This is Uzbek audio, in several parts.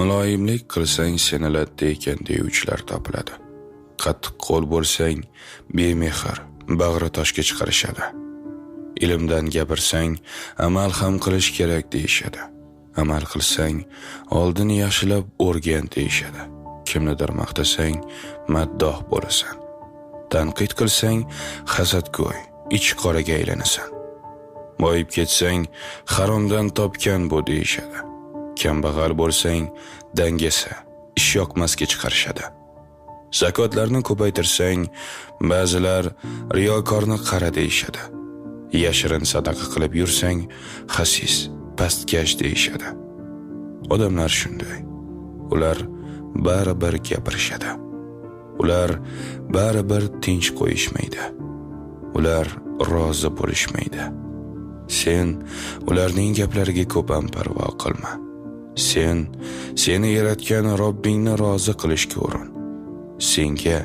Muloyimlik qilsang seni latta ekan deyuvchilar topiladi. Qattiq qo'l bo'lsang bemehr, bag'ri toshga chiqarishadi. Ilmdan gapirsang amal ham qilish kerak deyishadi. Amal qilsang oldin yaxshilab o'rgan deyishadi. Kimnidir maqtasang maddoh bo'lasan. Tanqid qilsang hasadgo'y, ich qoraga aylanasan. Boyib ketsang haromdan topgan bu deyishadi. Kambag'al bo'lsang dangasa, ishyoqmasga chiqarishadi. Zakotlarni ko'paytirsang ba'zilar riyokorni qara deyishadi. Yashirin sadaqa qilib yursang xasis, pastkash deyishadi. Odamlar shunday. Ular baribir gapirishadi. Ular baribir tinch qo'yishmaydi. Ular rozi bo'lishmaydi. Sen ularning gaplariga ko'p ham parvo qilma. Sen seni yaratgan Robbingni rozi qilishga urin. Senga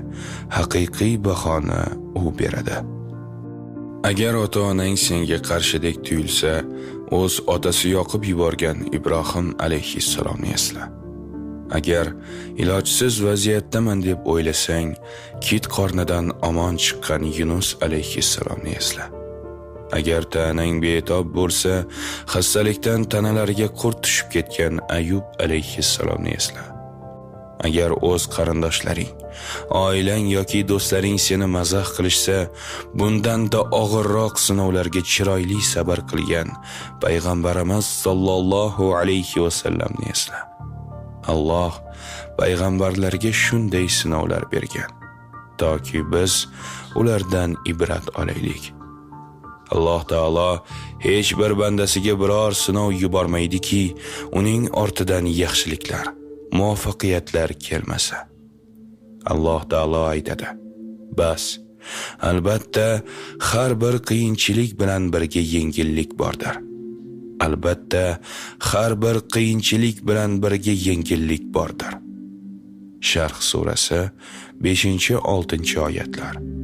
haqiqiy bahoni u beradi. Agar ota-onang senga qarshidek tuyulsa, o'z otasi yoqib yuborgan Ibrohim alayhissalomni esla. Agar ilojsiz vaziyatdaman deb o'ylasang, kit qornidan omon chiqqan Yunus alayhissalomni esla. Agar tanang betob bo'lsa, xastalikdan tanalariga qurt tushib ketgan Ayub alayhissalomni esla. Agar o'z qarindoshlaring, oilang yoki do'stlaring seni mazax qilishsa, bundan-da og'irroq sinovlarga chiroyli sabr qilgan payg'ambarimiz sollallohu alayhi va sallamni esla. Alloh payg'ambarlarga shunday sinovlar bergan, toki biz ulardan ibrat olaylik. Alloh taolo hech bir bandasiga biror sinov yubormaydiki, uning ortidan yaxshiliklar, muvaffaqiyatlar kelmasa. Alloh taolo aytadi: "Bas, albatta har bir qiyinchilik bilan birga yengillik bordir. Albatta har bir qiyinchilik bilan birga yengillik bordir." Sharh surasi 5-6 oyatlar.